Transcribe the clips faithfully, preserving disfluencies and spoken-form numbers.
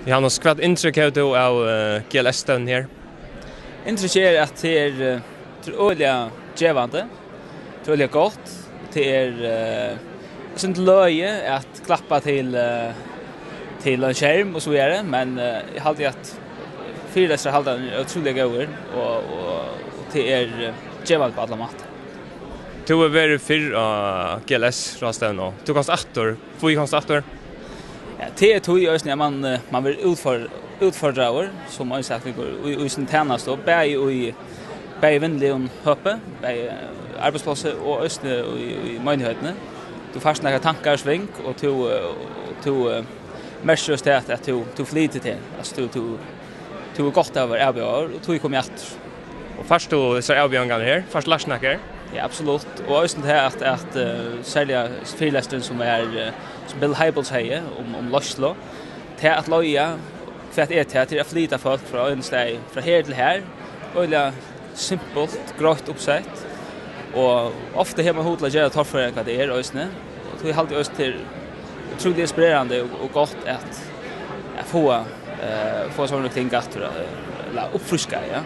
Johannes, hvat inntrykk hevur tú av, eh, G L S-stevnuni her? Inntrykkið er, at tað er, eh, tað er øgiliga gevandi, tað er øgiliga gott, tað er, eh, eitt sindur løgið at klappa til, eh, til ein skerm og so víðari, men, eh, eg haldi, at fyrilestrar halda er ótrúliga góðir, og, og, og tað er, eh, gevandi á allar mátar. Tú hevur verið fyrr á G L S-ráðstevnu. Tú komst aftur. Hví komst aftur? Ja, tað er tí eisini, at man, eh, man verður útfor-, útfordraður sum einstaklingur í, í síni tænastu, bæði í, bæði í vinnuligum høpi, bæði, eh, arbeiðsplássi og eisini í, í meinigheitinni. Tú fært nakrar tankar í sving, og tú, eh, og tú, eh, merkir just tað, at, at tú, tú flytur teg. Altso, tú, tú, tú er gott av at vera avbjóðaður, og tú er komin aftur. Og fært tú hesar avbjóðingarnar her? Fært tú lært nakað her? Ja, absolutt. Og eisini tað at, at, eh, serliga fyrilesturin sum er, eh, sum Bill Hybels hevði um, um leiðslu, tað at leiða, hvat er tað? Tað er at flyta fólk frá einum staði, frá her til har. Øgiliga simpult, greitt uppsett. Og ofta hevur man hug til at gera torførari enn hvat tað er eisini. Og tí haldi eg eisini, tað er ótrúliga inspirerandi og, og gott at, at fáa, eh, fáa sovorðnar ting aftur, eh, ella uppfríska, ja.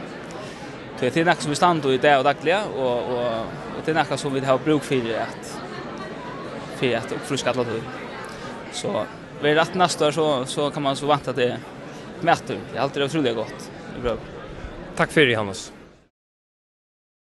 Tí tað er nakað, sum vit standa í dag og dagliga, og, og, og tað er nakað, sum vit hava brúk fyri at, fyri at uppfríska alla tíð. So verður rætt næsta ár, so, so kann man so vænta, at tað er mætur. Eg haldi, tað er ótrúliga gott. Tað er bra. Takk fyri, Johannes.